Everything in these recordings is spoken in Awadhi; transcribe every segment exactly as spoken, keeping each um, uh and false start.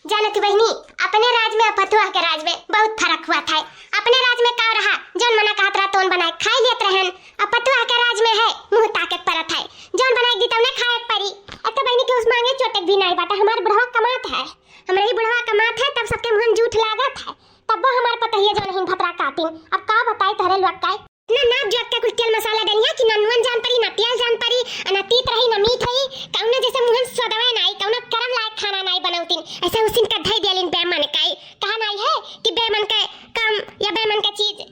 जानत बहिनी, अपने राज में और पतुआ के राज में बहुत फरक हुआ था। अपने राज में का रहा, जौन मना कहत रहा तौन बनाए खाई लेत रहन। अब पतुआ के राज में है, मुँह ताके परत है, जौन बनाए दी तौने खाए के परी। अब तो बहिनी के उस मांगे चोटे भी नाई बाटे, हमार बुढ़वा कमात है, हमरे ही बुढ़वा कमात है, तब सबके मुँह में जूठ लागत है, तब वो हमार पतहिया जौन हिन भतरा काटिन। अब का बताई तहरे लोग का, ना, ना जोत के कुल तेल मसाला डलिया कि ना नून जान परी, ना तेल जान परी, आ ना तीत रही, ना मीठ रही, कौनो जैसे मुँह में स्वादवे नाई, कौनो करम लायक खाना नाई बनौतिन। ऐसे उसिन के धई देलिन बेमन के, कहा नाई है कि बेमन के काम या बेमन के चीज।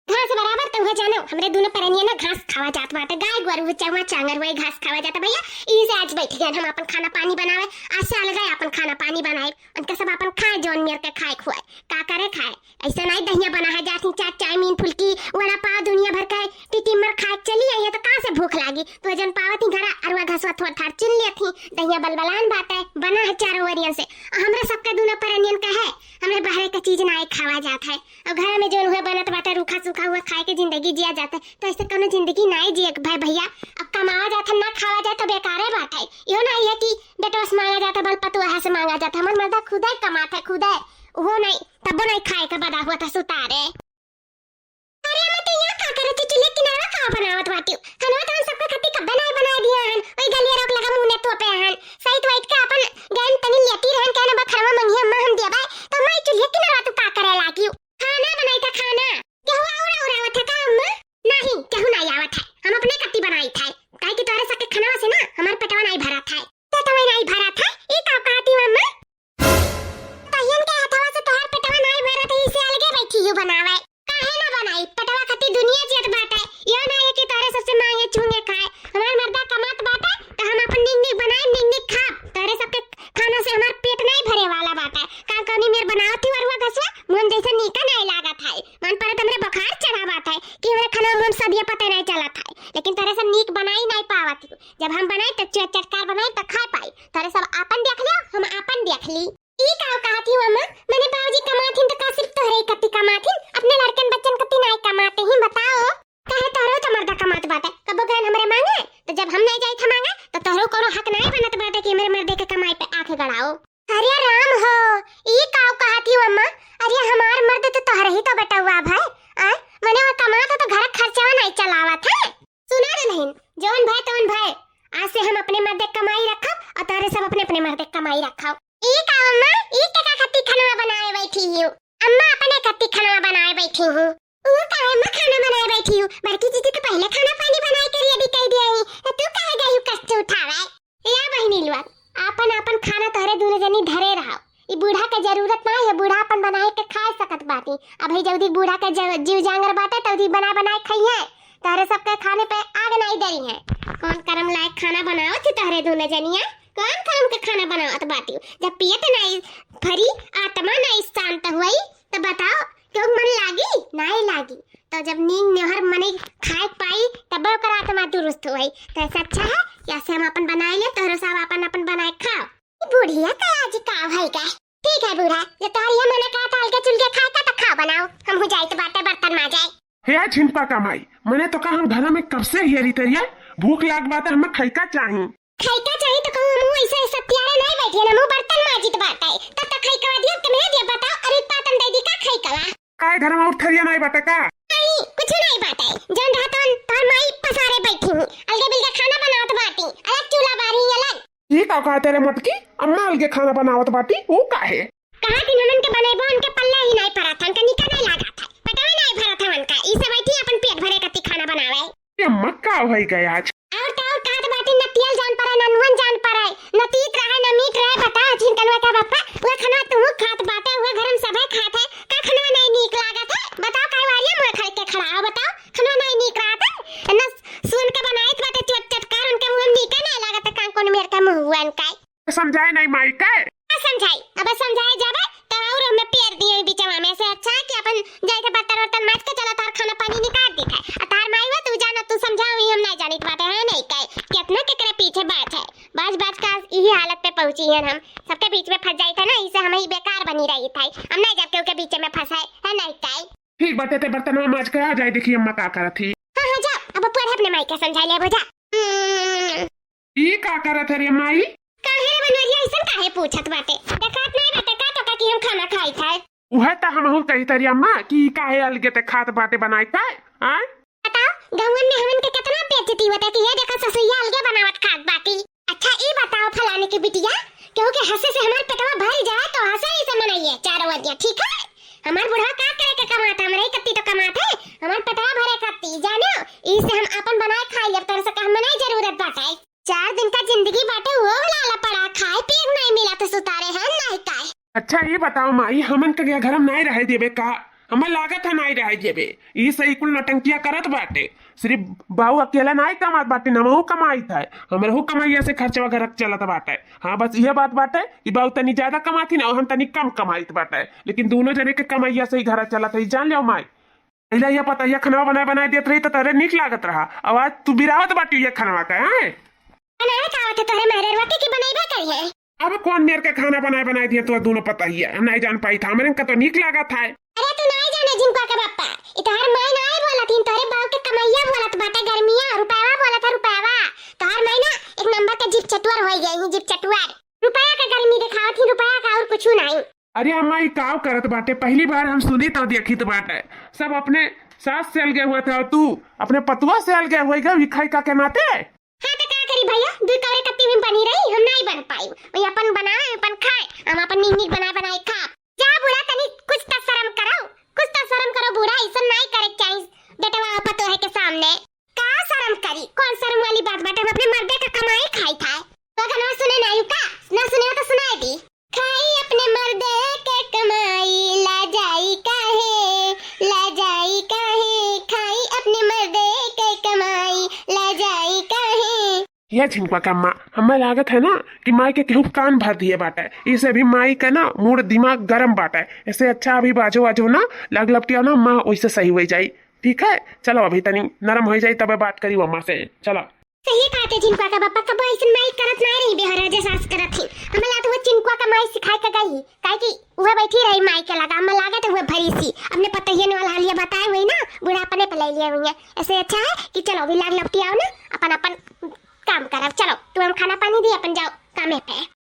घास बराबर तो हुआ जानो, हमरे दोनों परनिया ना घास खावा जात बाटे, गाय गोरू हुए, चौवा चांगर हुए, घास खावा जाता भैया। इही से आज बैठ गए हम अपन खाना पानी बनावे, आज से अलग है अपन खाना पानी बनाए, उनके सब अपन खाए, जौन मेर के खाए खुआए, का करे खाए। ऐसा नाई दहिया बना है जाती, चाट, चाउमीन, फुल्की, वड़ा पाव, दुनिया भर के टिटिमर खाए चली आई है, तो कहाँ से भूख लागी? तो जन पावत ही घरा अरुआ घसवा थोड़ थाड़ चुन लेत ही, दहिया बलबलान बाटे, बना है चारों ओरियन से। और हमरे सबके दूनो परनियन का है, हमरे बहरे का चीज नाई खावा जात है। और घर में जौन हुए बनत बाटे, रूखा सूखा हुए खाए के जिंदगी जिया जाता है, तो ऐसे कौनो जिंदगी नाई जिए के भाई भैया। अब कमावा जात है, ना खावा जाए तो बेकारे बात है। यो नाई है कि बेटवा से मांगा जाता, बल पतुआ से मांगा जाता, हमार मर्दा खुदे कमात है, खुदे। वो नाई, तब वो नाई खाए के बदा हुआ था सुतारे। अरे अम्मा, तू यहाँ का करत ही? चूल्हे किनारा का बनावत बाटियो? खाना तो हम सबके खातिर कब्बे नाई बना दिया हन। ओई गलिया रोक लगा मुंह ने तो पे हन। सही तो बैठ के अपन गैन तनी लेती रहन, कहना बखरवा मंगिया अम्मा हम दिया बाय। तो मैं चूल्हे किनारा तू का करे लागियो? खाना बनाई था खाना। केहू और और आवत है का अम्मा? नहीं, केहू नाई आवत है। हम अपने कत्ती बनाई था। काहे कि तोरे सबके खाना से ना हमार पेटवा नाई भरा था। पेटवा नाई भरा था? ई का कहती अम्मा? तहियन के हथवा से तोहार पेटवा नाई भरत है, इसे अलगे बैठी हूँ बनावे। काहे ना बनाई? पेटवा खातिर दुनिया जियत बाटे। यो ना है कि तोहरे सबसे मांगे चूंगे खाए। हमार मर्दा कमात बाटे, तो हम अपन निक निक बनाए, निक निक खाब। तोहरे सबके खाना से हमार पेट नाई भरे वाला बाटे। का कौनी मेर बनावत ही वरुआ घसवा? मन जैसे नीका नाई लागत है। मन पर हमरे बुखार चढ़ा बाटे कि हमरे खाना में सदिया पता नाई चलत है। लेकिन तोहरे सब नीक बनाई नाई पावत ही। जब हम बनाई, तब चुआ चटकार बनाई, तब खाए पाई। तोहरे सब आपन देख लियो, हम आपन देख ली। ई का कहत ही अम्मा? मने बाबूजी कमाथिन त का सिर्फ तोहरे ही कत्ती कमाथिन? अपने लड़कन बच्चन कत्ती नाई कमाते ही बताओ? काहे तोहरो त मर्दा कमात बाटे, कबो गहन हमरे मांगे? त जब हम नाई जाई था मांगे, त तोहरो कोनो हक नाई बनत बाटे कि हमरे मर्दे के कमाई पे आंख गड़ाओ। अरे राम हो, ई का कहत ही अम्मा? अरे हमार मर्द त तोहरे ही तो बेटउआ भाई, आय? मने वो कमात है तो घर खर्चवा नाई चलावत है। सुना दुल्हन, जौन भय तौन भय, आज से हम अपने मर्दे कमाई रखब और तोहरे सब अपने अपने मर्दे कमाई रखब। ई का अम्मा, ई के का खत्ती खनवा बनाए बैठी हूँ? अम्मा अपने खत्ती खनवा बनाए बैठी हूँ। ऊ काहे अम्मा खाना बनाए बैठी हूँ? बड़की जीजी तो पहले खाना पानी बनाए के ready कर दिया ही, तो तू काहे गई हूँ कष्ट उठावे? या बहिनी लोग, आपन आपन खाना तोहरे दूनो जनी धरे रहो। ई बूढ़ा के जरूरत ना है, बूढ़ा अपन बनाए के खा सकत बाटी। अबही जल्दी बूढ़ा के ज-, जीव जांगर बाटे, तल्दी बना बनाए खइहे। तोहरे सबके खाने पे आग नाई डरी है। कौन करम लायक खाना बनावत ही तोहरे दूनो जनिया? कौन करम के खाना बनावत बाटी? जब पियत नाई फरी, आत्मा नाई शांत हुई, तो बताओ, केहू मन लागी? नाई लागी। तो जब नींद नेहर मने खाए के पाई, तब ओकर आत्मा दुरुस्त होई। तो ऐसे अच्छा है कि ऐसे हम अपन बनाए ले, तोहरो सब अपन अपन बनाए खाओ। ई बुढ़िया का आज का भई का? ठीक है बूढ़ा, जे तोहर ये मने कहा था अलगे चुलगे खाए का, तो खाओ बनाओ, हम हो जाए तो बाटे बर्तन माजे। हे झिनपा का माई, मने तो कहा हम घर में कब से हेरी तरिया, भूख लाग बाटे, हमें खइका चाही। खइका चाही तो कहूँ हमहू ऐसे सत्यारे नहीं बैठिए ना, मुँह बर्तन माजित बाटे। तब तक खइकवा दियो, तुम्हें दियो बताओ, अरे पातन दे दी का खइकवा? काय घर में उठरिया नहीं बाटे का? नहीं, कुछ नहीं बाटे। जौन रहतन तोहर माई पसारे बैठी हूँ, अलगे बिलगे खाना बनावत बाटी, अलग चूल्हा बारी अलग। ये का कहते रे मोटकी, अम्मा अलगे खाना बनावत बाटी, वो काहे? कहा दिन हमन के बनैबो, उनके पल्ला ही नहीं पड़त है, उनका निका नहीं लागत है, पेटवा नहीं भरत है उनका, ई सब बैठी अपन पेट भरे कत्ती खाना बनावे। ये अम्मा का होई गए आज? और तो और खात बाटी, न तेल जान पड़े, न नून जान पड़े, न तीत रहे, न मीठ रहे। बताओ झिनकनवा का बप्पा, वह खनवा तू खात बाटे, वह घर में सभे खात है, का खनवा नहीं नीक लागत है? बताओ काहे वारिया मुँह खड़ के खड़ा हो, बताओ खनवा नहीं नीक लागत है? न सुन के बनाइत बाटे चट चटकार, उनके मुँह में नीके नहीं लागत है, कान कौन मेर का मुँह हुआ इनका। समझाए नहीं माई के? का समझाई? अब समझाए जाबे तो और हमें पेर दिए बिचवा में से। अच्छा है कि अपन जाए थे बर्तन वर्तन माज के चला, तार खाना पानी निकाल दी थे। आ तार माई हुआ तू जाना, तू समझाओ ही हम नहीं जानित बाटे है नहीं के। कितना केकरे पीछे बात है, बाज बाज का यही हालत पे पहुँची है हम। सबके बीच में फंस जाई थे ना, इसे हम ही बेकार बनी रही थे। हम नहीं जाके उनके बीच में फंसाए है नहीं के। ठीक बाटे, ते बर्तन माज के आ जाए, देखी अम्मा का करत ही। हाँ, हाँ, जा, अब पढ़ अपने माई के समझा ले, बुझा। हम्म। ई का करत है रे माई? काहे रे बनवरिया, अइसन काहे पूछत बाटे? देखात ना कि हम खाना खाई खाए। उहे त हमहू कही तरी अम्मा कि ई काहे अलगे ते खात बाटे बनाई खाए, आय? बताओ, गौवन में हमन के कितना बेइज्जती होता कि ये देखो ससुइया अलगे बनावत खात बाटी। अच्छा ई बताओ फलाने की बिटिया, केहू के हंसे से हमार पेटवा भर जाए तो हंसे ही से मनाइए चारों ओरिया, ठीक है? हमार बुढ़वा का करे के कमात है, हमरे ही कत्ती तो कमात है, हमार पेटवा भरे कत्ती, जानो? ई से हम अपन बनाए खाई लेब, तोरे से का हमरे नहीं जरूरत बाटे। चार दिन का जिंदगी बाटे, वो लाला पड़ा, खाए पिए के नहीं मिला तो सुतारे हैं, नहीं काय। अच्छा, ई बताओ माई, हमन के घर में नाई रहे देबे का? हमें लागत है नाई रहे देबे। ई सही कुल नटंकिया करत बाटे। सिर्फ बाऊ अकेला नाई कमात बाटे, हमहू कमाइत है। हमरहू कमाइया से खर्चवा घर चलत बाटे। हाँ, बस इहे बात बाटे कि बाऊ तनी ज्यादा कमात ही ना, हम तनी कम कमाइत बाटे, लेकिन दोनों जने के कमाइया से ही घर चलत है, जान लियो माई। पहले ये पतैया खनवा बनाए बनाए देत रही तो तोरे नीक लागत रहा, अब आज तू बिरावत बाटी ये खनवा का, हैं? बनावे का आवत है तोहरे मेहरे रोटी की बनैबे करी है। अब कौन मेर के खाना बनाए बनाए दिए तो दोनों पतैया, हम नहीं जान पाई था, हमरे का तो नीक लागत है। अरे तू नहीं जाने झिनकुआ के पप्पा, ई तोहर माई नहीं बोलत हिन, तोहरे बाऊ के कमैया बोलत बाटे, गर्मिया, रुपयावा बोलत है, रुपयावा। तोहर माई ना एक नंबर के जीभ चटुअर हो गई है, जीभ चटुअर। रुपया के गर्मी दिखावत ही, रुपया का और कुछ नहीं। अरे अम्मा, ई काव करत बाटे? पहली बार हम सुनी तो देखी तो बाटे। सब अपने सास से अलगे हुआ था, तू अपने पतुआ से अलगे हुआ गई खाई का के नाते। हाँ तो का करी भैया, दुई कौरे कत्ती में बनी रही, हम नहीं बन पाई। वही अपन बनाए, अपन खाए, हम अपन नीक नीक बनाए बनाए खा। जा बूढ़ा, तनी कुछ तो शर्म करो, कुछ तो शर्म करो बूढ़ा, ऐसा नहीं करे के चाहिए बेटवा पतोह के सामने। का शर्म करी? कौन शर्म वाली बात बाटे? हम अपने मर्दे का कमाई खाई था। तो गाना सुने ना यू का? ना सुने हो तो सुनाए दी। खाई अपने मर्दे के कमाई, ला जाई काहे, ला जाई काहे, खाई अपने मर्दे के कमाई, ला जाई काहे। ये झिनकुआ का माँ, हमें लागत है ना कि माई के केहू कान भर दिए बाटे, इसे भी माई का ना मूड दिमाग गरम बाटे। ऐसे अच्छा अभी बाजो वाजो ना, लाग लपटिया ना माँ, वैसे सही हो जाई। ठीक है, चलो अभी तनी नरम हो जाई तबे बात करी अम्मा से। चलो। सही बात है झिनकुआ का पप्पा, कबो ऐसन माई करत ना रही बेहरा जे सास करत ही। हमें लागत वो झिनकुआ का माई सिखाए के गई, काहे कि वह बैठी रही माई के लगा, हमें लागत है वो भरी सी अपने पतोहियन वाला हालिया बताए हुई ना, बुढ़ापने पे ले लिए हुई है। ऐसे अच्छा है कि चलो अभी लाग लपटी आओ ना, अपन अपन काम करब। चलो तू हम खाना पानी दी, अपन जाओ कामे पे।